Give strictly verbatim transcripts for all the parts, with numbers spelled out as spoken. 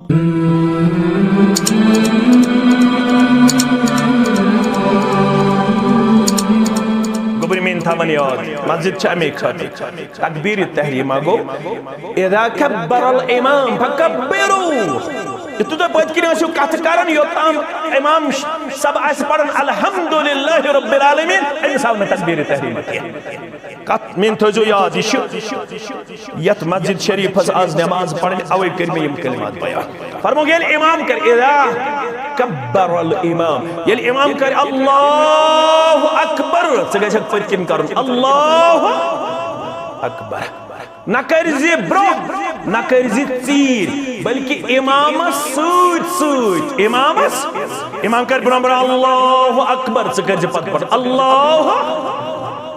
گوٚبرۍ میٲنۍ تھاوان یاد، مسجد چھِ اَمے خٲطرٕ۔ تکبیر تحریمہ گوٚو، اذا کبر الامام فکبروا۔ یُتھُے تُہۍ پٔتۍ کِنۍ ٲسِو کتھٕ کران، یوٚتام امام صٲب آسہِ پران الحمدللہ رب العالمین، أمِس آو نہٕ تکبیر تحریمہ کینٛہہ۔ کتھ میٲنۍ تھٲیزیو یاد، یہِ چھُ یتھ مسجد شریفس آز نماز پرٕنۍ، اوے کٔرۍ مےٚ یِم کلمات بیان۔ فرمووُکھ، ییٚلہِ امام کرِ، اذا کبر الامام، ییٚلہِ امام کرِ اللہ اکبر، ژٕ گژھکھ پٔتۍ کِنۍ کرُن اللہ اکبر۔ نہ کٔرۍ زِ برٛونٛہہ، نہ کٔرۍ زِ ژیٖرۍ، بلکہِ امامس سۭتۍ سۭتۍ، امامس، امام کرِ برٛونٛہہ برٛونٛہہ اللہ اکبر، ژٕ کٔرۍ زِ پتہٕ پتہٕ اللہ۔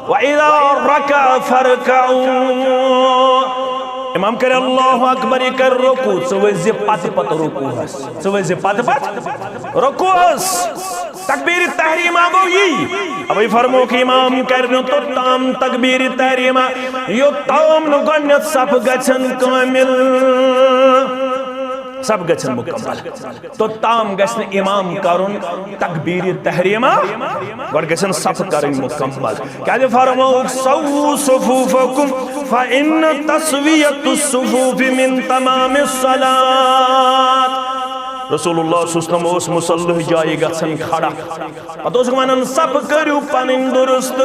وَإِذَا رَكَعَ فَارْكَعُوا۔ امام کرِ اللہ اکبر، یہِ کرِ رکوع، ژٕ ؤسۍ زِ پتہٕ پتہٕ رکوعس، ژٕ ؤسۍ زِ پتہٕ پتہٕ رکوعس۔ تکبیر تحریمہ گوٚو یی۔ اوے فرمووُکھ، امام کرِ نہٕ توٚتام تکبیر تحریمہ، یوٚتام نہٕ گۄڈٕنیتھ صف گژھن کٲمل، صف گژھن مکمل۔ توٚتام گژھِ نہٕ امام کرُن تکبیر تحریمہ، گۄڈٕ گژھن صف کرٕنۍ مکمل۔ کیازِ فرمووُکھ، سووا صفوفکم فإن تسویۃ الصفوف من تمام الصلاۃ۔ رسول اللہ صلی اللہ علیہ وسلم اوس مصلی جایہِ گژھان کھڑا، پتہٕ اوس ونان، صف کٔرِو پنٕنۍ درست۔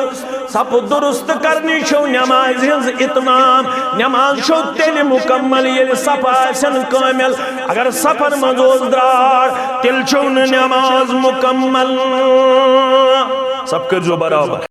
صف درست کرنی چھو نمازِ ہٕنٛز اتمام۔ نماز چھو تیٚلہِ مکمل ییٚلہِ صف آسن کٲمل۔ اگر صفن منٛز اوس درٛاڑ، تیٚلہِ چھو نہٕ نماز مکمل۔ صف کٔرۍزیو برابر۔